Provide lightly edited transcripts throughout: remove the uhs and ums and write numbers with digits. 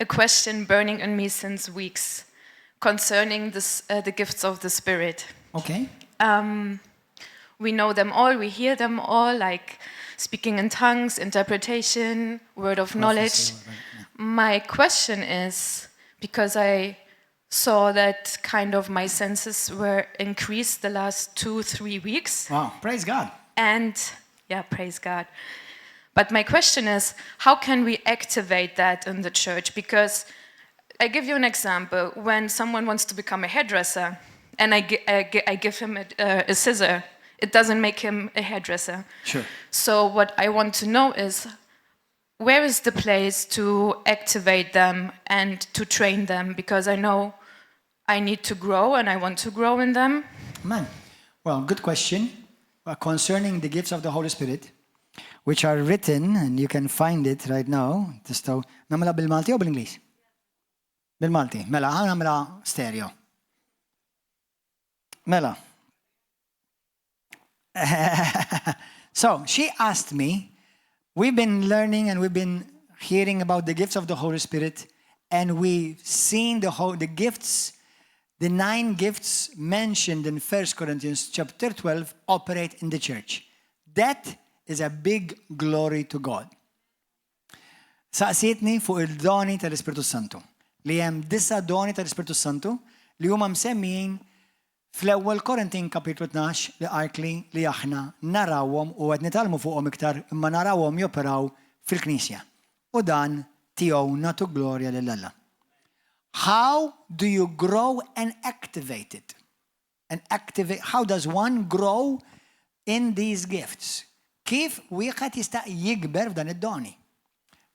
a question burning in me since weeks concerning this, the gifts of the Spirit. Okay. We know them all, we hear them all, like speaking in tongues, interpretation, word of knowledge. Prophecy, right, yeah. My question is because I saw that kind of my senses were increased the last 2, 3 weeks. Wow, praise God. And yeah, praise God. But my question is, how can we activate that in the church? Because I give you an example. When someone wants to become a hairdresser, and I give him a scissor, it doesn't make him a hairdresser. So what I want to know is, where is the place to activate them and to train them? Because I know I need to grow and I want to grow in them. Man, well, good question. Concerning the gifts of the Holy Spirit, which are written, and you can find it right now. Tistgħu, nagħmilha bil-Malti u bil-Ingliż? Bil-Malti. Mela, ħa nagħmilha stereo. Mela. So, she asked me, we've been learning and we've been hearing about the gifts of the Holy Spirit, and we've seen the gifts, the nine gifts mentioned in 1 Corinthians chapter 12 operate in the church. That is a big glory to God. Saqsietni fuq il-doni tal-Ispirtu Santu. Li hemm disa doni tal-Ispirtu Santu li huma msemmijin fl-ewwel Korintin kapitlu 12 li arkli li aħna narawhom u qed nitgħallmu fuqhom iktar imma narawhom joperaw fil-Knisja. U dan tiegħu nagħtu glorja lil Alla. How do you grow and activate it? And activate, how does one grow in these gifts? Kif wieħed jista' jikber f'dan id-doni?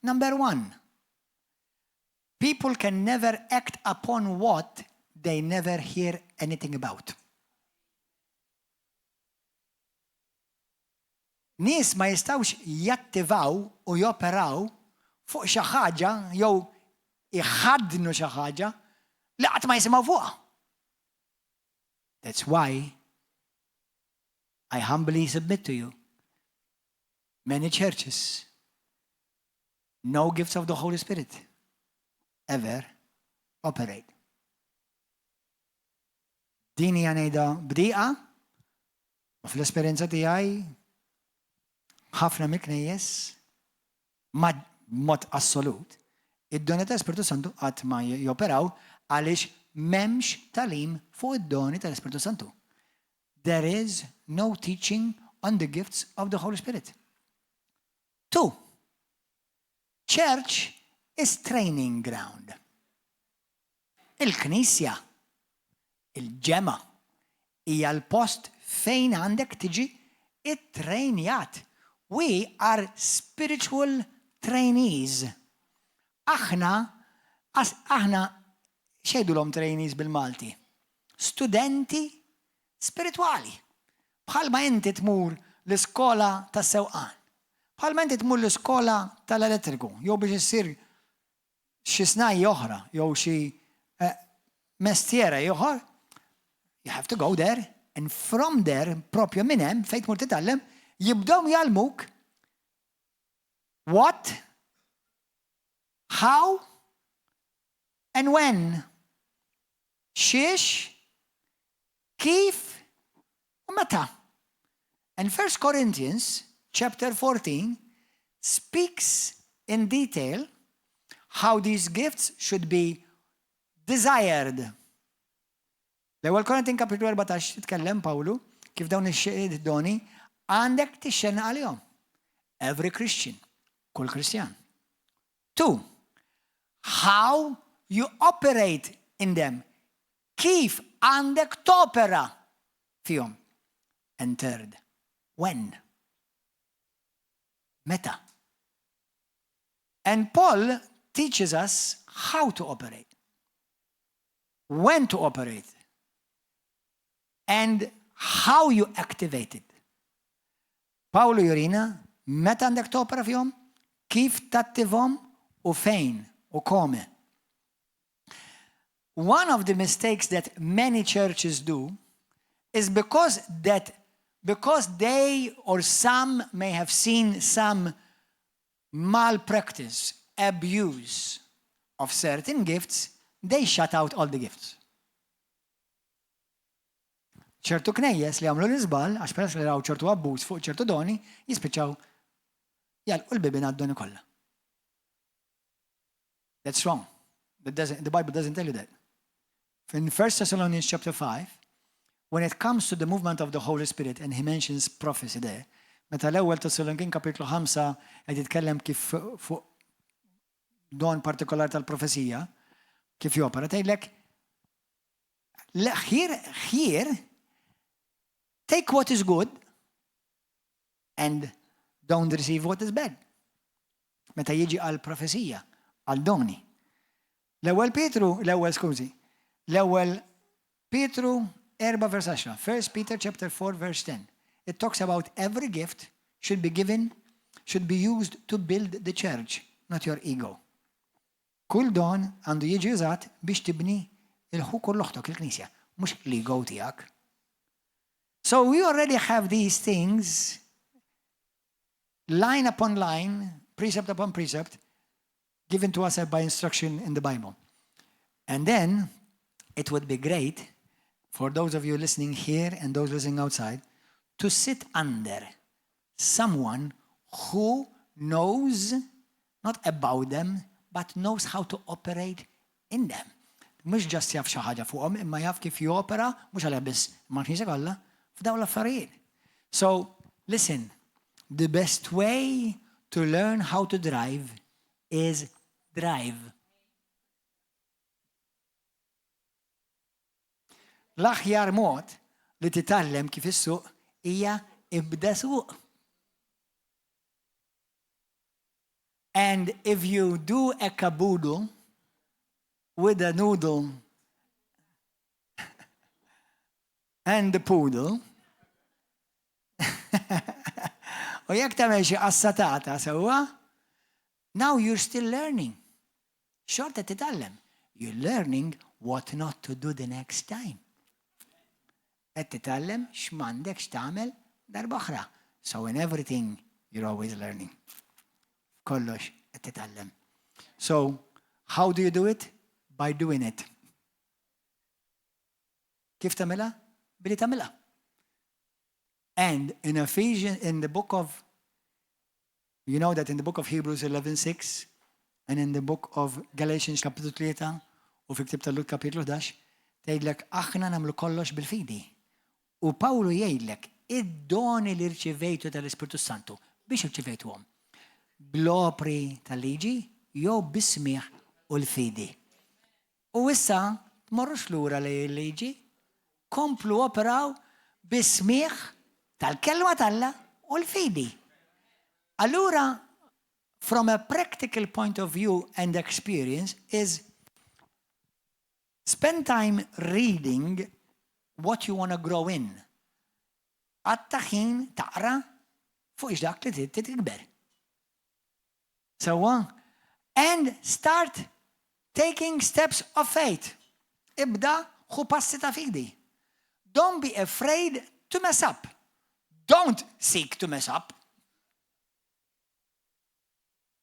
Number one, people can never act upon what they never hear anything about. Nies ma jistgħux jattivaw u joperaw fuq xi ħaġa jew iħaddnu xi ħaġa li qatt ma jisimgħu fuqha. That's why I humbly submit to you, many churches, no gifts of the Holy Spirit ever operate. Din hija ngħidha b'diqa u fl-esperjenza tiegħi ħafna mill-knejjes ma mod assolut id-doni tal-Ispirtu Santu qatt ma joperaw għaliex m'hemmx tagħlim fuq id-doni tal-Ispirtu Santu. There is no teaching on the gifts of the Holy Spirit. Two, church is training ground. Il-Knisja, il-ġemgħa, hija l-post fejn għandek tiġi it-trejnjat. We are spiritual trainees. Aħna, aħna, x'jgħidulhom trainees bil-Malti? Studenti spiritwali. Bħalma inti tmur l-iskola tas-sewqan. Bħalma inti tmur l-iskola tal-elettriku, jew biex issir xi snajja oħra, jew xi mestiera ieħor, you have to go there, and from there, propju minn hemm fejn tmur titgħallem, jibdew jgħallmuk what, how, and when. Xiex, kif, u meta. And 1 Corinthians chapter 14 speaks in detail how these gifts should be desired. L-ewwel Korintin kapitlu 14 titkellem Pawlu kif dawn ix-doni għandek tixxennaq għalihom. Every Christian, kull Kristjan. Two, how you operate in them. Kif għandek topera fihom. And third, when? Meta? And Paul teaches us how to operate, when to operate, and how you activate it. Pawlu jurina meta għandek topera fihom, kif tattivahom u fejn u come. One of the mistakes that many churches do is because they or some may have seen some malpractice, abuse of certain gifts, they shut out all the gifts. Ċertu knejjes li għamlu l-iżball, għax peress li raw ċertu abbuż fuq ċertu doni, jispiċċaw jagħlqu l-bibien għad-doni kollha. That's wrong. The Bible doesn't tell you that. In 1 Thessalonians chapter 5, when it comes to the movement of the Holy Spirit, and he mentions prophecy there, meta l-ewwel Tessalonikin kapitlu 5 qed jitkellem kif fuq don partikolari tal-profezija, kif jopera, tgħidlek here, here, take what is good and don't receive what is bad. Meta jiġi għal profezija, għal doni. L-ewwel Pietru, l-ewwel skużi, l-ewwel Pietru 4 vers 10, 1 Peter chapter 4 verse 10. It talks about every gift should be given, should be used to build the church, not your ego. Kull don għandu jiġi użat biex tibni il-ħuk u l-oħtok il-knisja, mhux l-ego tiegħek. So we already have these things line upon line, precept upon precept, given to us by instruction in the Bible. And then it would be great for those of you listening here and those listening outside to sit under someone who knows not about them, but knows how to operate in them. Mhux just jaf xi ħaġa fuqhom, imma jaf kif jopera, mhux għalih biss, ma knisja kollha, f'dawn l-affarijiet. So, listen, the best way to learn how to drive is drive. L-aħjar mod li titgħallem kif issuq hija ibda suq. And if you do a caboodle with a noodle and the poodle, u jekk tagħmel xi qassatata sewwa, now you're still learning. Xorta titgħallem. You're learning what not to do the next time. Qed titgħallem x'm'għandekx tagħmel darba oħra. So in everything you're always learning. Kollox qed titgħallem. So how do you do it? By doing it. Kif tagħmilha? Billi tagħmilha. And in Ephesians, in the book of, you know that in the book of Hebrews 11:6 and in the book of Galatians kapitlu 3 u fi ktib tal-Lut kapitlu 11, tgħidlek aħna nagħmlu kollox bil-fidi. U Pawlu jgħidlek id-doni li rċivejtu tal-Ispirtu Santu biex irċivejtuhom. Bl-opri tal-liġi jew bis-smigħ u l-fidi. U issa tmorrux lura lejn il-liġi, komplu operaw bis-smigħ tal-kelma t'Alla u l-fidi. Allura, from a practical point of view and experience, is spend time reading what you want to grow in. Qatta' ħin taqra fuq dak li trid tikber. Sewwa? And start taking steps of faith. Ibda ħu passi ta' fidi. Don't be afraid to mess up. Don't seek to mess up.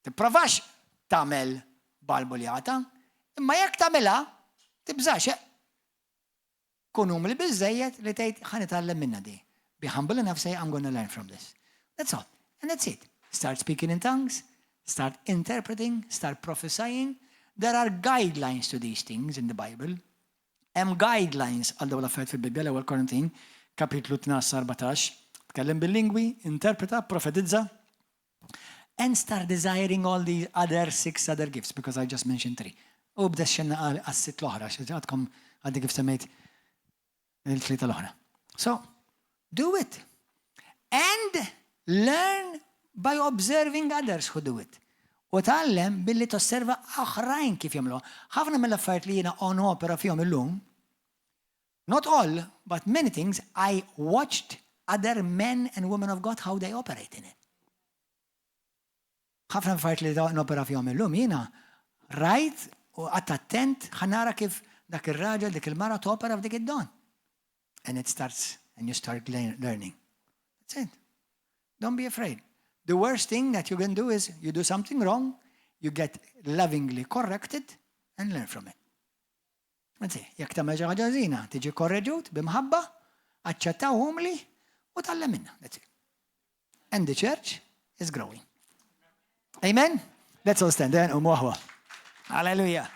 Tipprovax tagħmel balbuljata, imma jekk tagħmilha, tibżax. Eh? Kun umli biżejjed li tgħid ħa nitgħallem minna di. Be humble enough say I'm gonna learn from this. That's all. And that's it. Start speaking in tongues, start interpreting, start prophesying. There are guidelines to these things in the Bible. Hemm guidelines għal dawn l-affarijiet fil-Bibbja l-ewwel Korintin, kapitlu 12 14. Tkellem bil-lingwi, interpreta, profetizza, and start desiring all the other six other gifts, because I just mentioned three. U bda xenna għas-sitt l-oħra, għadkom għaddi kif semmejt il-tlieta l-oħra. So, do it. And learn by observing others who do it. U tgħallem billi tosserva oħrajn kif jagħmlu. Ħafna mill-affarijiet li jiena on opera fihom illum, not all, but many things, I watched other men and women of God how they operate in it. Ħafna affarijiet li nopera fihom illum jiena rajt u qatt attent ħanara kif dak ir-raġel dik il-mara topera f'dik id-don. And it starts, and you start learning. That's it. Don't be afraid. The worst thing that you can do is you do something wrong, you get lovingly corrected, And learn from it. Anzi, jekk tagħmel xi ħaġa ħażina, tiġi korreġut b'imħabba, aċċetta umli u tgħallem minna. That's it. And the church is growing. Amen? Let's all stand then, u Hallelujah.